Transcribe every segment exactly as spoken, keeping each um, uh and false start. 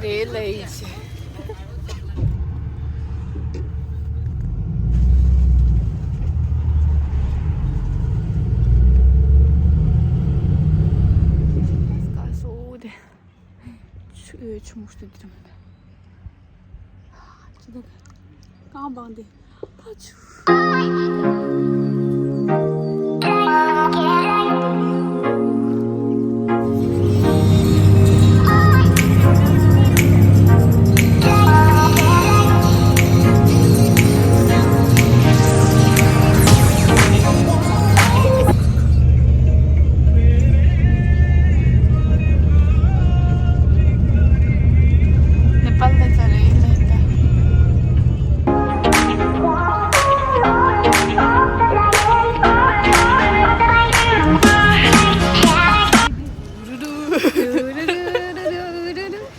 རེད་ལ་ཡིན་ཞེས། ཆུ་ཆུ་མོ་ཞིག་འདི་རེད། ཅི་འདུག་གང་བང་འདི། ཨ་ཆུ། नेपाल त चले यता।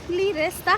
Liresta.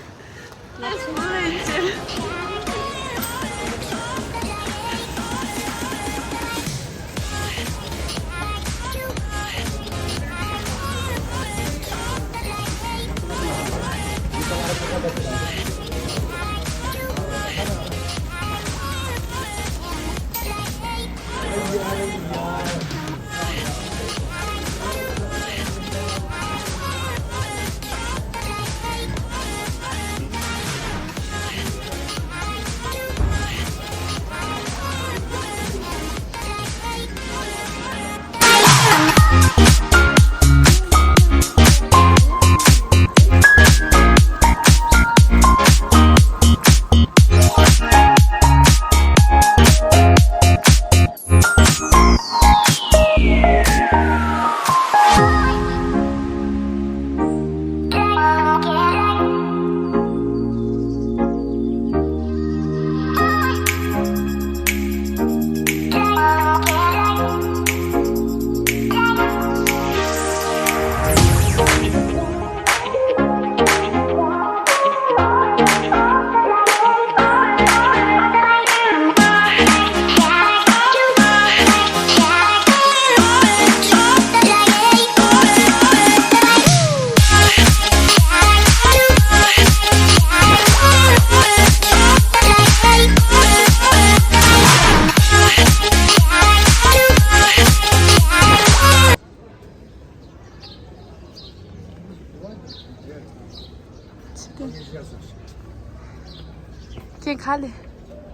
ཁྱེད་ག་ལེ།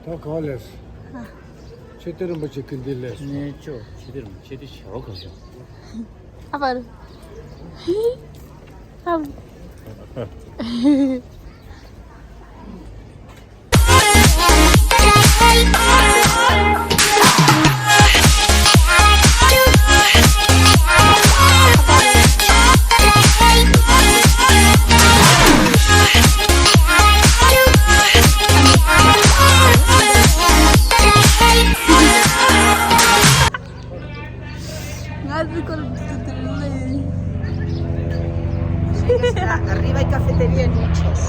ད་ག་ལེ། ཨ། ཆེ་དེ་རིན་པོ་ཆེ་ཀུན་འདི་ལས། ངས་ཅོ་ཆེ་དེ་རིན་པོ་ཆེ་དེ་ཞེ་བ་ག་ཞོ། ཨ་པར། ཨ། Arriba hay cafetería en muchas.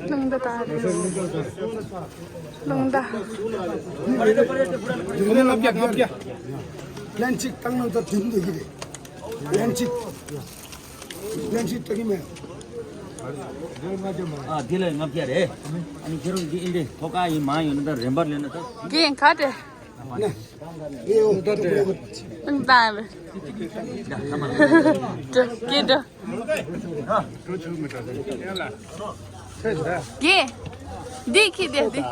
རླུང་རྟ་དང་རེད། རླུང་རྟ། ལན་གཅིག་བཏང་ན་ད་དུང་འདུག་གི་རེད། ལན་གཅིག་ལན་གཅིག་ལྟ་གི་མེད། ཨ་འདི་ལ་ལྔ་བརྒྱ་རེད། ཨ་ནི་ཁྱེད་རང་འདི་ཨིན་དེ་ཐོ་ཀ་ཡིན་མ་ཡོད་ན་ད་རིན་པར་ལེན་ན་ད། རྒན་ག་དེ། ནས། ངས་འོ་ད་དེ། ཏང་ཏང་རེད། ད་ད་མ། ད་སྐད་ད། རྒན། འདི་ཁྱེད་དེ་འདི།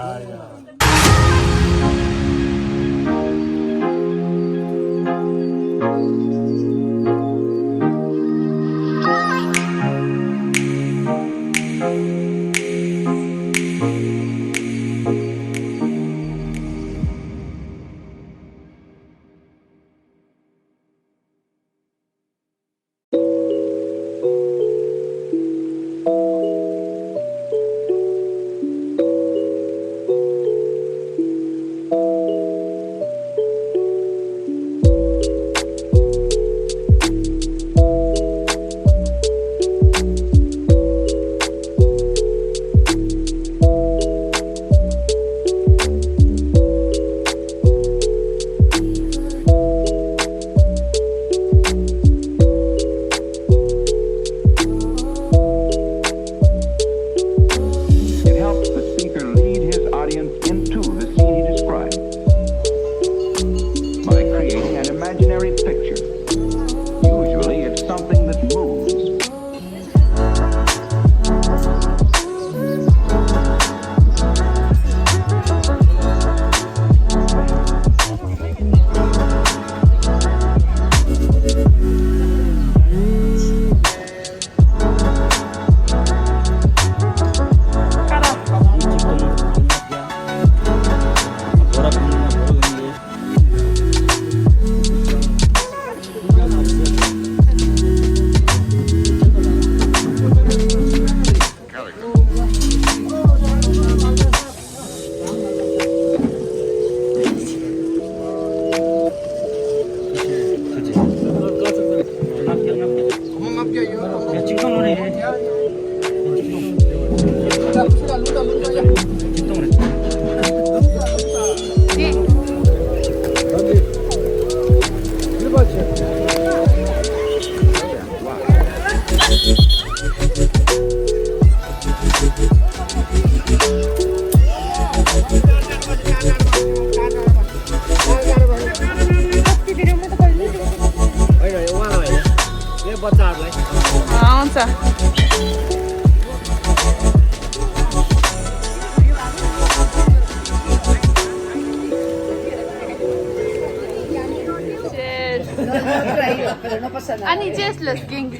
ས། Cheers. Pero no pasa nada. ཨ་ནི་cheers ལ་སྐྱིད།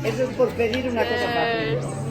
Eso es por pedir una cosa fácil. Cheers.